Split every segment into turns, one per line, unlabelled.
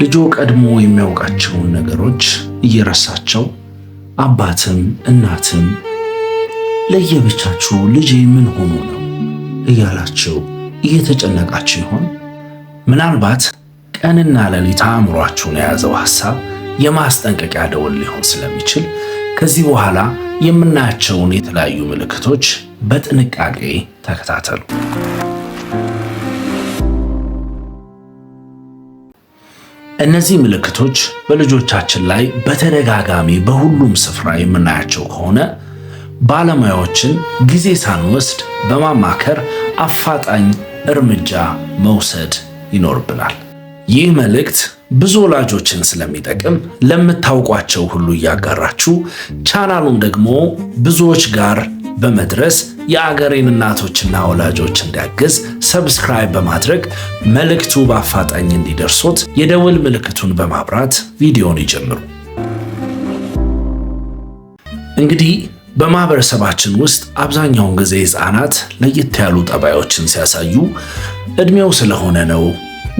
ልጆ ቀድሞ የሚያውቃቸውን ነገሮች እየረሳቸው አባትም እናትም ለየብቻችሁ ልጄ ምን ሆኖ ነው እያላችሁ እየተጨነቃችሁ ይሆን? ምናልባት ቀንና ሌሊት አእምሯችሁን የያዘው ሐሳብ የማስጠንቀቂያ ደወል ሊሆን ስለሚችል ከዚህ በኋላ የምናያቸውን የተለያዩ ምልክቶች በጥንቃቄ ተከታተሉ። እነዚህ ምልክቶች በልጆቻችን ላይ በተደጋጋሚ በሁሉም ስፍራ የምናያቸው ከሆነ ባለሙያዎችን ጊዜ ሳንወስድ በማማከር አፋጣኝ እርምጃ መውሰድ ይኖርብናል። ይህ መልእክት ብዙ ወላጆችን ስለሚጠቅም ለምታውቋቸው ሁሉ እያጋራችሁ ቻናሉን ደግሞ ብዙዎች ጋር በመድረስ የአገሬን እናቶችና ወላጆች እንዲያግዝ subscribe በማድረግ መልእክቱ በአፋጣኝ እንዲደርሶት የደወል ምልክቱን በማብራት ቪዲዮን ይጀምሩ። እንግዲህ በማህበረሰባችን ውስጥ አብዛኛውን ጊዜ ሕፃናት ለየት ያሉ ጠባዮችን ሲያሳዩ እድሜው ስለሆነ ነው፣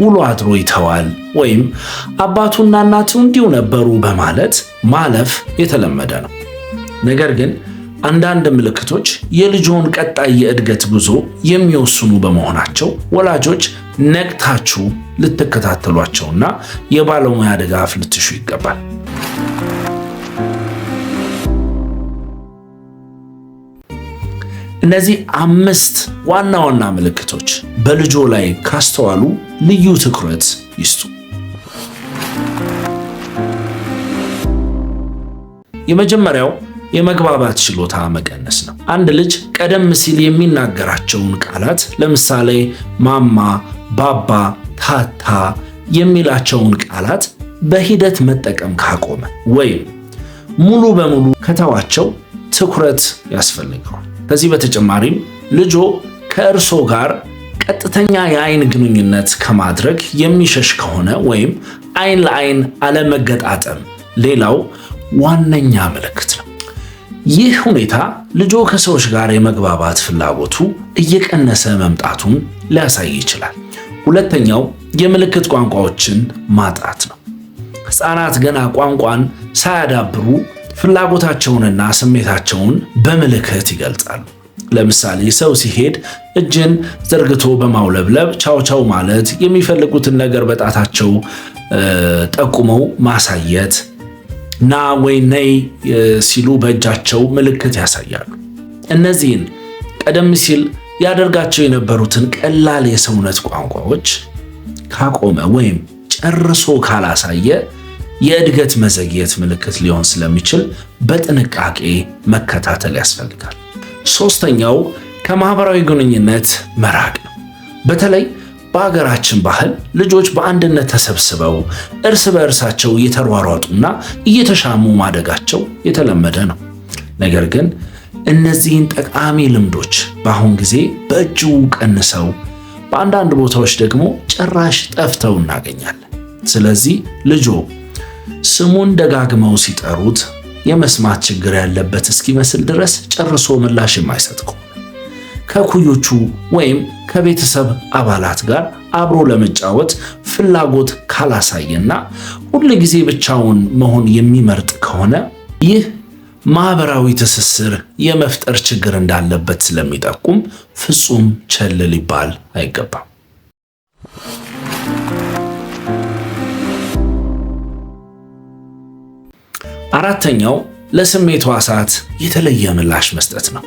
ውሎ አድሮ ይተዋል፣ ወይም አባቱና እናቱ እንዲሁ ነበሩ በማለት ማለፍ የተለመደ ነው። ነገር ግን አንዳንድ ምልክቶች የልጆን ቀጣይ የእድገት ጉዞ የሚወስኑ በመሆናቸው ወላጆች ነቅታችሁ ልትከታተሏቸውና የባለሙያ ድጋፍ ልትሹ ይገባል። እነዚህ 5 ዋና ዋና ምልክቶች በልጆ ላይ ካስተዋሉ ልዩ ትኩረት ይስጡ። የመጀመሪያው የመግባባት ችሎታ መቀነስ ነው። አንድ ልጅ ቀደም ሲል የሚናገራቸውን ቃላት ለምሳሌ ማማ፣ ባባ፣ ታታ የሚላቸውን ቃላት በሂደት መጠቀም ካቆመ ወይም ሙሉ በሙሉ ከተዋቸው ትኩረት ያስፈልገዋል። ከዚህ በተጨማሪም ልጆ ከእርሶ ጋር ቀጥተኛ የአይን ግንኙነት ከማድረግ የሚሸሽ ከሆነ ወይም አይን ለአይን አለመገጣጠም ሌላው ዋነኛ ምልክት ነው። ይህ ሁኔታ ልጆ ከሰዎች ጋር የመግባባት ፍላጎቱ እየቀነሰ መምጣቱን ሊያሳይ ይችላል። ሁለተኛው የምልክት ቋንቋዎችን ማጣት ነው። ሕፃናት ገና ቋንቋን ሳያዳብሩ ፍላጎታቸውንና ስሜታቸውን በምልክት ይገልጻሉ። ለምሳሌ ሰው ሲሄድ እጅን ዘርግቶ በማውለብለብ ቻው ቻው ማለት፣ የሚፈልጉትን ነገር በጣታቸው ጠቁመው ማሳየት፣ ና ወይ ነይ ሲሉ በእጃቸው ምልክት ያሳያሉ። እነዚህን ቀደም ሲል ያደርጋቸው የነበሩትን ቀላል የሰውነት ቋንቋዎች ካቆመ ወይም ጨርሶ ካላሳየ የእድገት መዘግየት ምልክት ሊሆን ስለሚችል በጥንቃቄ መከታተል ያስፈልጋል። ሶስተኛው ከማህበራዊ ግንኙነት መራቅ ነው። በተለይ በሀገራችን ባህል ልጆች በአንድነት ተሰብስበው እርስ በእርሳቸው እየተሯሯጡና እየተሻሙ ማደጋቸው የተለመደ ነው። ነገር ግን እነዚህን ጠቃሚ ልምዶች በአሁን ጊዜ በእጅጉ ቀንሰው በአንዳንድ ቦታዎች ደግሞ ጭራሽ ጠፍተው እናገኛለን። ስለዚህ ልጆ ስሙን ደጋግመው ሲጠሩት የመስማት ችግር ያለበት እስኪመስል ድረስ ጨርሶ ምላሽ የማይሰጥ ከሆነ፣ ከኩዮቹ ወይም ከቤተሰብ አባላት ጋር አብሮ ለመጫወት ፍላጎት ካላሳየና ሁል ጊዜ ብቻውን መሆን የሚመርጥ ከሆነ ይህ ማህበራዊ ትስስር የመፍጠር ችግር እንዳለበት ስለሚጠቁም ፍጹም ቸል ሊባል አይገባም። አራተኛው ለስሜት ሕዋሳት የተለየ ምላሽ መስጠት ነው።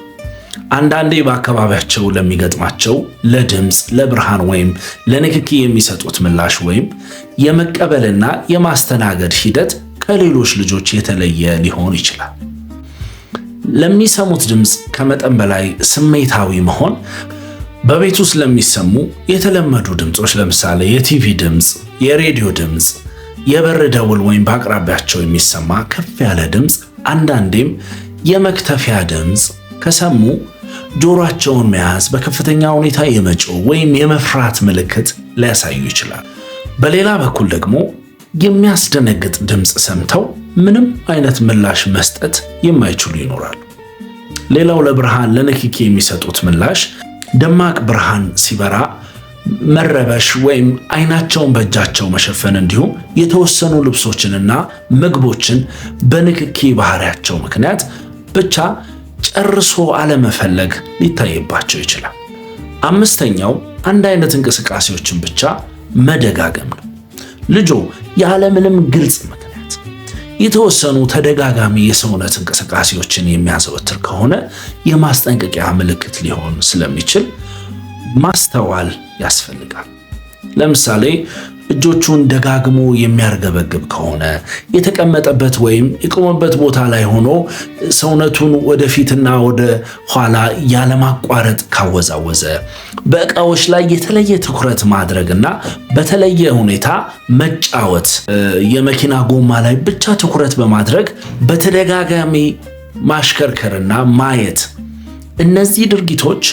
አንዳንዴ በአካባቢያቸው ለሚገጥማቸው ለድምፅ፣ ለብርሃን ወይም ለንክኪ የሚሰጡት ምላሽ ወይም የመቀበልና የማስተናገድ ሂደት ከሌሎች ልጆች የተለየ ሊሆን ይችላል። ለሚሰሙት ድምፅ ከመጠን በላይ ስሜታዊ መሆን፣ በቤት ውስጥ ለሚሰሙ የተለመዱ ድምፆች ለምሳሌ የቲቪ ድምፅ፣ የሬዲዮ ድምፅ፣ የበር ደውል ወይም በአቅራቢያቸው የሚሰማ ከፍ ያለ ድምፅ፣ አንዳንዴም የመክተፊያ ድምፅ ከሰሙ ጆሮአቸውን መያዝ፣ በከፍተኛ ሁኔታ የመጮህ ወይም የመፍራት ምልክት ሊያሳዩ ይችላል። በሌላ በኩል ደግሞ የሚያስደነግጥ ድምፅ ሰምተው ምንም አይነት ምላሽ መስጠት የማይችሉ ይኖራሉ። ሌላው ለብርሃን ለንክኪ የሚሰጡት ምላሽ ደማቅ ብርሃን ሲበራ መረበሽ ወይም አይናቸውን በእጃቸው መሸፈን እንዲሁም የተወሰኑ ልብሶችንና ምግቦችን በንክኪ ባህሪያቸው ምክንያት ብቻ ጨርሶ አለመፈለግ ሊታይባቸው ይችላል። አምስተኛው አንድ አይነት እንቅስቃሴዎችን ብቻ መደጋገም ነው። ልጆ ያለምንም ግልጽ ምክንያት የተወሰኑ ተደጋጋሚ የሰውነት እንቅስቃሴዎችን የሚያዘወትር ከሆነ የማስጠንቀቂያ ምልክት ሊሆን ስለሚችል ማስተዋል ያስፈልጋል። ለምሳሌ እጆቹን ደጋግሞ የሚያርገበግብ ከሆነ፣ የተቀመጠበት ወይም የቆመበት ቦታ ላይ ሆኖ ሰውነቱን ወደፊትና ወደ ኋላ ያለማቋረጥ ካወዛወዘ፣ በዕቃዎች ላይ የተለየ ትኩረት ማድረግና በተለየ ሁኔታ መጫወት፣ የመኪና ጎማ ላይ ብቻ ትኩረት በማድረግ በተደጋጋሚ ማሽከርከርና ማየት፣ እነዚህ ድርጊቶች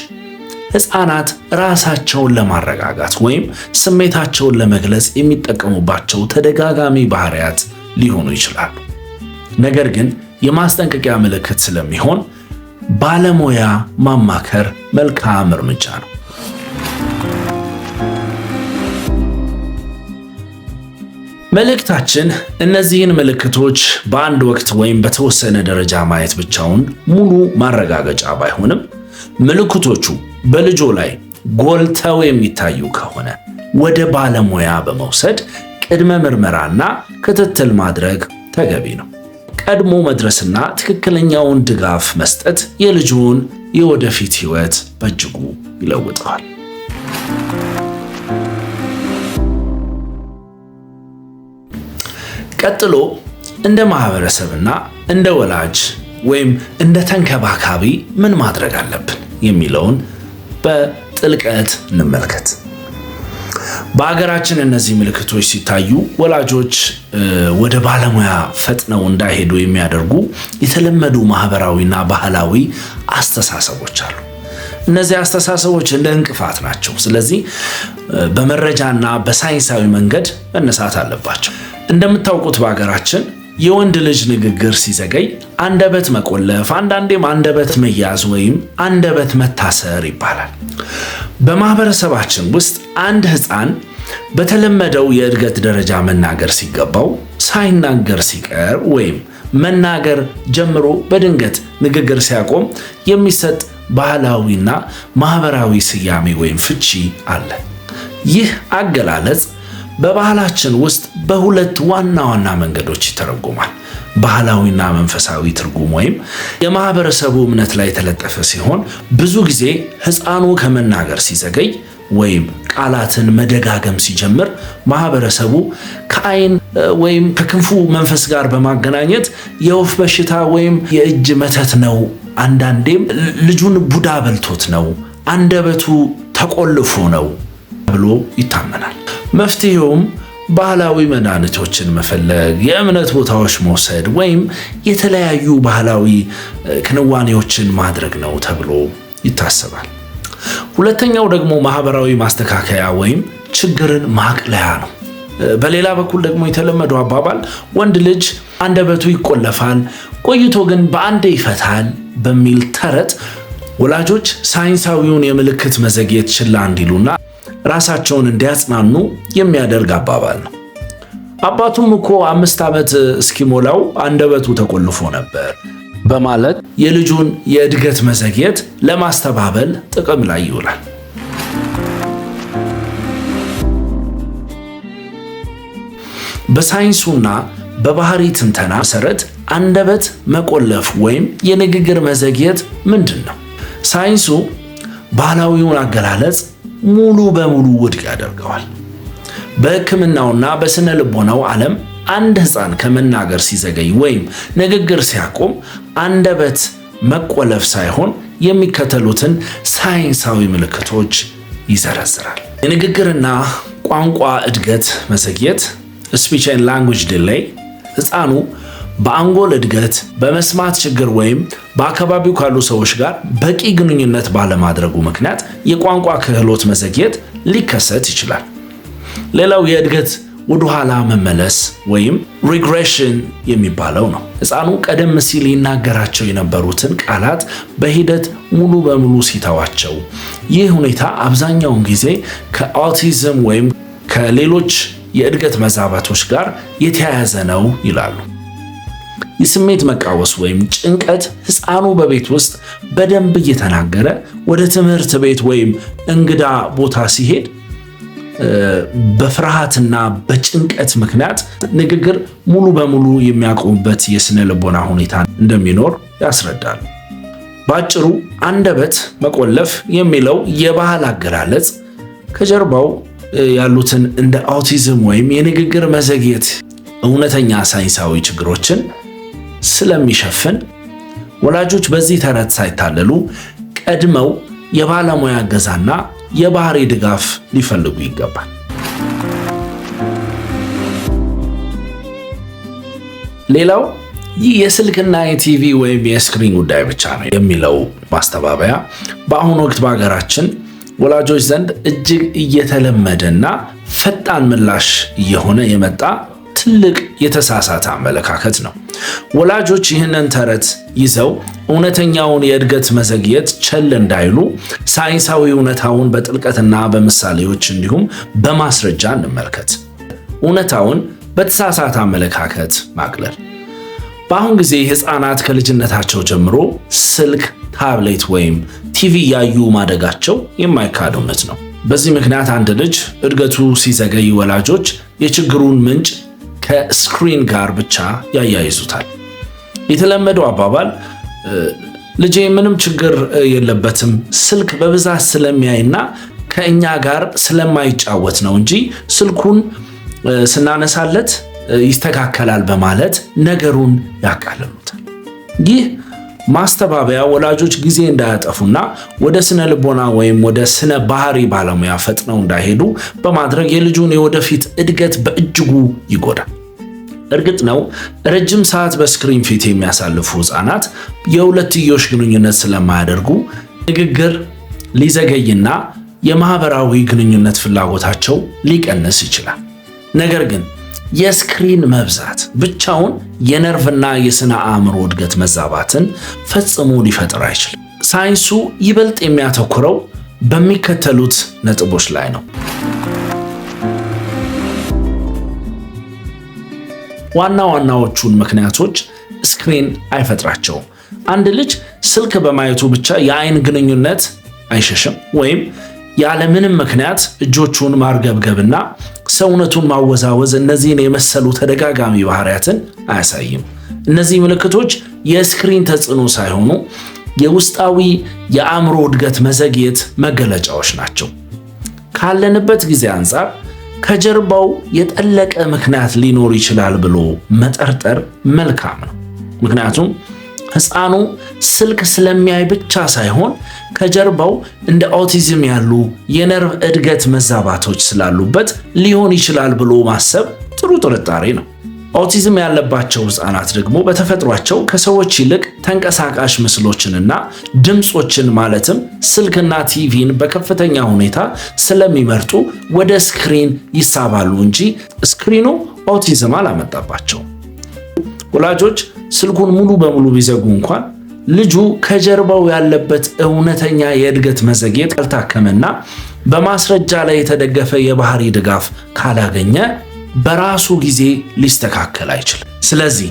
ሕፃናት ራሳቸውን ለማረጋጋት ወይም ስሜታቸውን ለመግለጽ የሚጠቀሙባቸው ተደጋጋሚ ባህሪያት ሊሆኑ ይችላሉ። ነገር ግን የማስጠንቀቂያ ምልክት ስለሚሆን ባለሙያ ማማከር መልካም እርምጃ ነው። መልእክታችን እነዚህን ምልክቶች በአንድ ወቅት ወይም በተወሰነ ደረጃ ማየት ብቻውን ሙሉ ማረጋገጫ ባይሆንም ምልክቶቹ በልጆ ላይ ጎልተው የሚታዩ ከሆነ ወደ ባለሙያ በመውሰድ ቅድመ ምርመራና ክትትል ማድረግ ተገቢ ነው። ቀድሞ መድረስና ትክክለኛውን ድጋፍ መስጠት የልጁን የወደፊት ሕይወት በእጅጉ ይለውጠዋል። ቀጥሎ እንደ ማህበረሰብና እንደ ወላጅ ወይም እንደ ተንከባካቢ ምን ማድረግ አለብን የሚለውን በጥልቀት እንመልከት። በሀገራችን እነዚህ ምልክቶች ሲታዩ ወላጆች ወደ ባለሙያ ፈጥነው እንዳይሄዱ የሚያደርጉ የተለመዱ ማህበራዊና ባህላዊ አስተሳሰቦች አሉ። እነዚህ አስተሳሰቦች እንደ እንቅፋት ናቸው። ስለዚህ በመረጃና በሳይንሳዊ መንገድ መነሳት አለባቸው። እንደምታውቁት በሀገራችን የወንድ ልጅ ንግግር ሲዘገይ አንደበት መቆለፍ፣ አንዳንዴም አንደበት መያዝ ወይም አንደበት መታሰር ይባላል። በማህበረሰባችን ውስጥ አንድ ሕፃን በተለመደው የእድገት ደረጃ መናገር ሲገባው ሳይናገር ሲቀር ወይም መናገር ጀምሮ በድንገት ንግግር ሲያቆም የሚሰጥ ባህላዊና ማህበራዊ ስያሜ ወይም ፍቺ አለ። ይህ አገላለጽ በባህላችን ውስጥ በሁለት ዋና ዋና መንገዶች ይተረጎማል። ባህላዊና መንፈሳዊ ትርጉም ወይም የማህበረሰቡ እምነት ላይ የተለጠፈ ሲሆን ብዙ ጊዜ ሕፃኑ ከመናገር ሲዘገይ ወይም ቃላትን መደጋገም ሲጀምር ማህበረሰቡ ከአይን ወይም ከክንፉ መንፈስ ጋር በማገናኘት የወፍ በሽታ ወይም የእጅ መተት ነው፣ አንዳንዴም ልጁን ቡዳ በልቶት ነው፣ አንደበቱ ተቆልፎ ነው ብሎ ይታመናል። መፍትሄውም ባህላዊ መድኃኒቶችን መፈለግ፣ የእምነት ቦታዎች መውሰድ ወይም የተለያዩ ባህላዊ ክንዋኔዎችን ማድረግ ነው ተብሎ ይታሰባል። ሁለተኛው ደግሞ ማህበራዊ ማስተካከያ ወይም ችግርን ማቅለያ ነው። በሌላ በኩል ደግሞ የተለመደው አባባል ወንድ ልጅ አንደበቱ ይቆለፋል፣ ቆይቶ ግን በአንዴ ይፈታል በሚል ተረት ወላጆች ሳይንሳዊውን የምልክት መዘግየት ችላ እንዲሉና ራሳቸውን እንዲያጽናኑ የሚያደርግ አባባል ነው። አባቱም እኮ 5 ዓመት እስኪሞላው አንደበቱ ተቆልፎ ነበር በማለት የልጁን የእድገት መዘግየት ለማስተባበል ጥቅም ላይ ይውላል። በሳይንሱና በባህሪ ትንተና መሰረት አንደበት መቆለፍ ወይም የንግግር መዘግየት ምንድን ነው? ሳይንሱ ባህላዊውን አገላለጽ ሙሉ በሙሉ ውድቅ ያደርገዋል። በሕክምናውና በስነ ልቦናው ዓለም አንድ ሕፃን ከመናገር ሲዘገይ ወይም ንግግር ሲያቆም አንደበት መቆለፍ ሳይሆን የሚከተሉትን ሳይንሳዊ ምልክቶች ይዘረዝራል። የንግግርና ቋንቋ እድገት መዘግየት speech and language delay፣ ሕፃኑ በአንጎል እድገት፣ በመስማት ችግር ወይም በአካባቢው ካሉ ሰዎች ጋር በቂ ግንኙነት ባለማድረጉ ምክንያት የቋንቋ ክህሎት መዘግየት ሊከሰት ይችላል። ሌላው የእድገት ወደኋላ መመለስ ወይም regression የሚባለው ነው። ሕፃኑ ቀደም ሲል ይናገራቸው የነበሩትን ቃላት በሂደት ሙሉ በሙሉ ሲተዋቸው፣ ይህ ሁኔታ አብዛኛውን ጊዜ ከኦቲዝም ወይም ከሌሎች የእድገት መዛባቶች ጋር የተያያዘ ነው ይላሉ። የስሜት መቃወስ ወይም ጭንቀት ሕፃኑ በቤት ውስጥ በደንብ እየተናገረ ወደ ትምህርት ቤት ወይም እንግዳ ቦታ ሲሄድ በፍርሃትና በጭንቀት ምክንያት ንግግር ሙሉ በሙሉ የሚያቆሙበት የስነ ልቦና ሁኔታ እንደሚኖር ያስረዳል። በአጭሩ አንደበት መቆለፍ የሚለው የባህል አገላለጽ ከጀርባው ያሉትን እንደ ኦቲዝም ወይም የንግግር መዘግየት እውነተኛ ሳይንሳዊ ችግሮችን ስለሚሸፍን ወላጆች በዚህ ተረት ሳይታለሉ ቀድመው የባለሙያ እገዛና የባህሪ ድጋፍ ሊፈልጉ ይገባል። ሌላው ይህ የስልክና የቲቪ ወይም የ screen ጉዳይ ብቻ ነው የሚለው ማስተባበያ በአሁኑ ወቅት በሀገራችን ወላጆች ዘንድ እጅግ እየተለመደና ፈጣን ምላሽ እየሆነ የመጣ ትልቅ የተሳሳተ አመለካከት ነው። ወላጆች ይህንን ተረት ይዘው እውነተኛውን የእድገት መዘግየት ቸል እንዳይሉ ሳይንሳዊ እውነታውን በጥልቀትና በምሳሌዎች እንዲሁም በማስረጃ እንመልከት። እውነታውን በተሳሳተ አመለካከት ማቅለል። በአሁን ጊዜ ሕፃናት ከልጅነታቸው ጀምሮ ስልክ፣ ታብሌት ወይም ቲቪ እያዩ ማደጋቸው የማይካድ እውነት ነው። በዚህ ምክንያት አንድ ልጅ እድገቱ ሲዘገይ ወላጆች የችግሩን ምንጭ ከ screen ጋር ብቻ ያያይዙታል። የተለመደው አባባል ልጄ ምንም ችግር የለበትም፣ ስልክ በብዛት ስለሚያይና ከእኛ ጋር ስለማይጫወት ነው እንጂ ስልኩን ስናነሳለት ይስተካከላል በማለት ነገሩን ያቃልሉታል። ይህ ማስተባበያ ወላጆች ጊዜ እንዳያጠፉና ወደ ስነ ልቦና ወይም ወደ ስነ ባህሪ ባለሙያ ፈጥነው እንዳይሄዱ በማድረግ የልጁን የወደፊት እድገት በእጅጉ ይጎዳል። እርግጥ ነው ረጅም ሰዓት በ screen ፊት የሚያሳልፉ ሕፃናት የሁለትዮሽ ግንኙነት ስለማያደርጉ ንግግር ሊዘገይና የማህበራዊ ግንኙነት ፍላጎታቸው ሊቀንስ ይችላል። ነገር ግን የ screen መብዛት ብቻውን የነርቭና የስነ አእምሮ እድገት መዛባትን ፈጽሞ ሊፈጥር አይችልም። ሳይንሱ ይበልጥ የሚያተኩረው በሚከተሉት ነጥቦች ላይ ነው። ዋና ዋናዎቹን ምክንያቶች screen አይፈጥራቸውም። አንድ ልጅ ስልክ በማየቱ ብቻ የአይን ግንኙነት አይሸሽም ወይም ያለምንም ምክንያት እጆቹን ማርገብገብና ሰውነቱን ማወዛወዝ እነዚህን የመሰሉ ተደጋጋሚ ባህሪያትን አያሳይም። እነዚህ ምልክቶች የ screen ተጽዕኖ ሳይሆኑ የውስጣዊ የአእምሮ እድገት መዘግየት መገለጫዎች ናቸው። ካለንበት ጊዜ አንጻር ከጀርባው የጠለቀ ምክንያት ሊኖር ይችላል ብሎ መጠርጠር መልካም ነው። ምክንያቱም ሕፃኑ ስልክ ስለሚያይ ብቻ ሳይሆን ከጀርባው እንደ ኦቲዝም ያሉ የነርቭ እድገት መዛባቶች ስላሉበት ሊሆን ይችላል ብሎ ማሰብ ጥሩ ጥርጣሬ ነው። ኦቲዝም ያለባቸው ሕፃናት ደግሞ በተፈጥሯቸው ከሰዎች ይልቅ ተንቀሳቃሽ ምስሎችንና ድምፆችን ማለትም ስልክና ቲቪን በከፍተኛ ሁኔታ ስለሚመርጡ ወደ screen ይሳባሉ እንጂ screen ኑ ኦቲዝም አላመጣባቸውም። ወላጆች ስልኩን ሙሉ በሙሉ ቢዘጉ እንኳን ልጁ ከጀርባው ያለበት እውነተኛ የእድገት መዘግየት ካልታከመና በማስረጃ ላይ የተደገፈ የባህሪ ድጋፍ ካላገኘ በራሱ ጊዜ ሊስተካከል አይችልም። ስለዚህ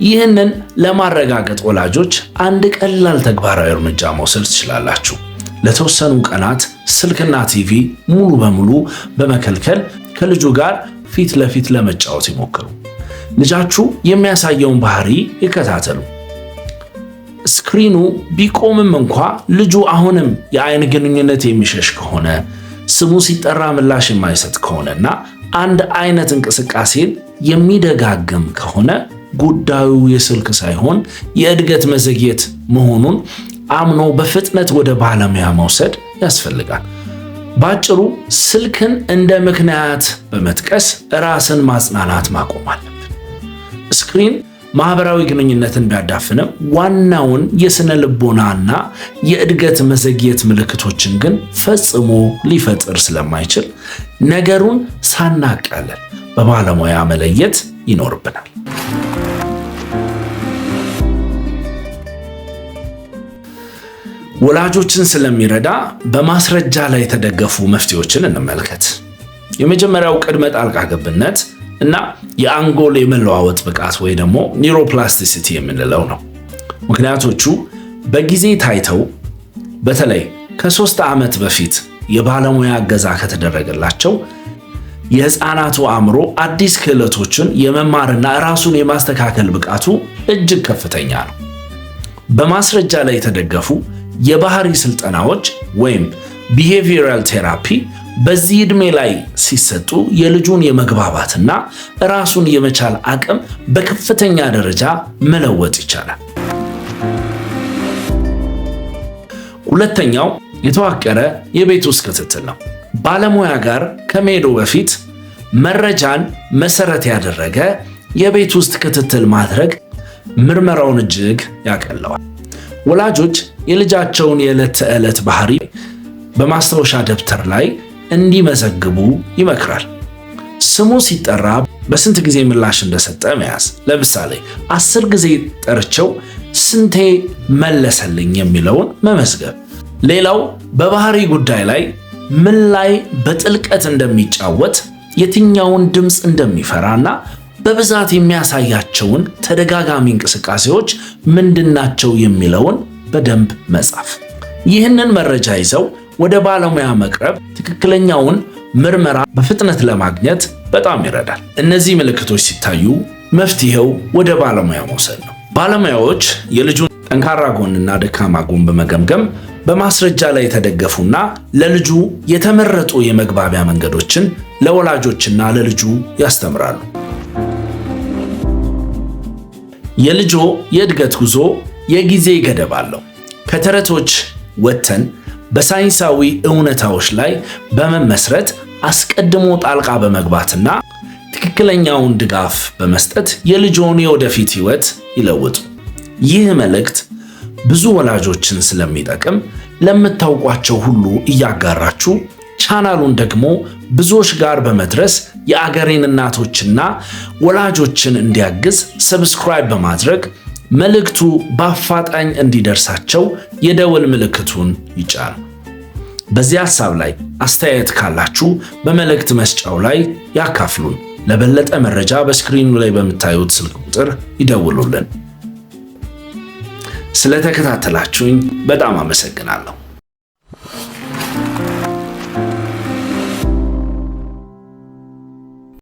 ይህንን ለማረጋገጥ ወላጆች አንድ ቀላል ተግባራዊ እርምጃ መውሰድ ትችላላችሁ። ለተወሰኑ ቀናት ስልክና ቲቪ ሙሉ በሙሉ በመከልከል ከልጁ ጋር ፊት ለፊት ለመጫወት ይሞክሩ። ልጃችሁ የሚያሳየውን ባህሪ ይከታተሉ። screen ኑ ቢቆምም እንኳ ልጁ አሁንም የአይን ግንኙነት የሚሸሽ ከሆነ፣ ስሙ ሲጠራ ምላሽ የማይሰጥ ከሆነና አንድ አይነት እንቅስቃሴን የሚደጋግም ከሆነ ጉዳዩ የስልክ ሳይሆን የእድገት መዘግየት መሆኑን አምኖ በፍጥነት ወደ ባለሙያ መውሰድ ያስፈልጋል። ባጭሩ ስልክን እንደ ምክንያት በመጥቀስ ራስን ማጽናናት ማቆም አለብን። screen ማህበራዊ ግንኙነትን ቢያዳፍንም ዋናውን የስነ ልቦናና የእድገት መዘግየት ምልክቶችን ግን ፈጽሞ ሊፈጥር ስለማይችል ነገሩን ሳናቃልል በባለሙያ መለየት ይኖርብናል። ወላጆችን ስለሚረዳ በማስረጃ ላይ የተደገፉ መፍትሄዎችን እንመልከት። የመጀመሪያው ቅድመ ጣልቃ ገብነት እና የአንጎል የመለዋወጥ ብቃት ወይ ደግሞ neuroplasticity የምንለው ነው። ምክንያቶቹ በጊዜ ታይተው በተለይ ከ3 ዓመት በፊት የባለሙያ እገዛ ከተደረገላቸው የህፃናቱ አእምሮ አዲስ ክህሎቶችን የመማርና ራሱን የማስተካከል ብቃቱ እጅግ ከፍተኛ ነው። በማስረጃ ላይ የተደገፉ የባህሪ ስልጠናዎች ወይም behavioral therapy በዚህ ዕድሜ ላይ ሲሰጡ የልጁን የመግባባትና ራሱን የመቻል አቅም በከፍተኛ ደረጃ መለወጥ ይቻላል። ሁለተኛው የተዋቀረ የቤት ውስጥ ክትትል ነው። ባለሙያ ጋር ከመሄዱ በፊት መረጃን መሰረት ያደረገ የቤት ውስጥ ክትትል ማድረግ ምርመራውን እጅግ ያቀለዋል። ወላጆች የልጃቸውን የዕለት ተዕለት ባህሪ በማስታወሻ ደብተር ላይ እንዲመዘግቡ ይመክራል። ስሙ ሲጠራ በስንት ጊዜ ምላሽ እንደሰጠ መያዝ። ለምሳሌ 10 ጊዜ ጠርቸው ስንቴ መለሰልኝ የሚለውን መመዝገብ። ሌላው በባህሪ ጉዳይ ላይ ምን ላይ በጥልቀት እንደሚጫወት፣ የትኛውን ድምፅ እንደሚፈራና በብዛት የሚያሳያቸውን ተደጋጋሚ እንቅስቃሴዎች ምንድናቸው የሚለውን በደንብ መጻፍ። ይህንን መረጃ ይዘው ወደ ባለሙያ መቅረብ ትክክለኛውን ምርመራ በፍጥነት ለማግኘት በጣም ይረዳል። እነዚህ ምልክቶች ሲታዩ መፍትሄው ወደ ባለሙያ መውሰድ ነው። ባለሙያዎች የልጁን ጠንካራ ጎንና ደካማ ጎን በመገምገም በማስረጃ ላይ የተደገፉና ለልጁ የተመረጡ የመግባቢያ መንገዶችን ለወላጆችና ለልጁ ያስተምራሉ። የልጆ የእድገት ጉዞ የጊዜ ገደብ አለው። ከተረቶች ወጥተን በሳይንሳዊ እውነታዎች ላይ በመመስረት አስቀድሞ ጣልቃ በመግባትና ትክክለኛውን ድጋፍ በመስጠት የልጆን የወደፊት ሕይወት ይለውጡ። ይህ መልእክት ብዙ ወላጆችን ስለሚጠቅም ለምታውቋቸው ሁሉ እያጋራችሁ ቻናሉን ደግሞ ብዙዎች ጋር በመድረስ የአገሬን እናቶችና ወላጆችን እንዲያግዝ subscribe በማድረግ መልእክቱ በአፋጣኝ እንዲደርሳቸው የደወል ምልክቱን ይጫኑ። በዚህ ሐሳብ ላይ አስተያየት ካላችሁ በመልእክት መስጫው ላይ ያካፍሉን። ለበለጠ መረጃ በ screen ኑ ላይ በምታዩት ስልክ ቁጥር ይደውሉልን። ስለተከታተላችሁኝ በጣም አመሰግናለሁ።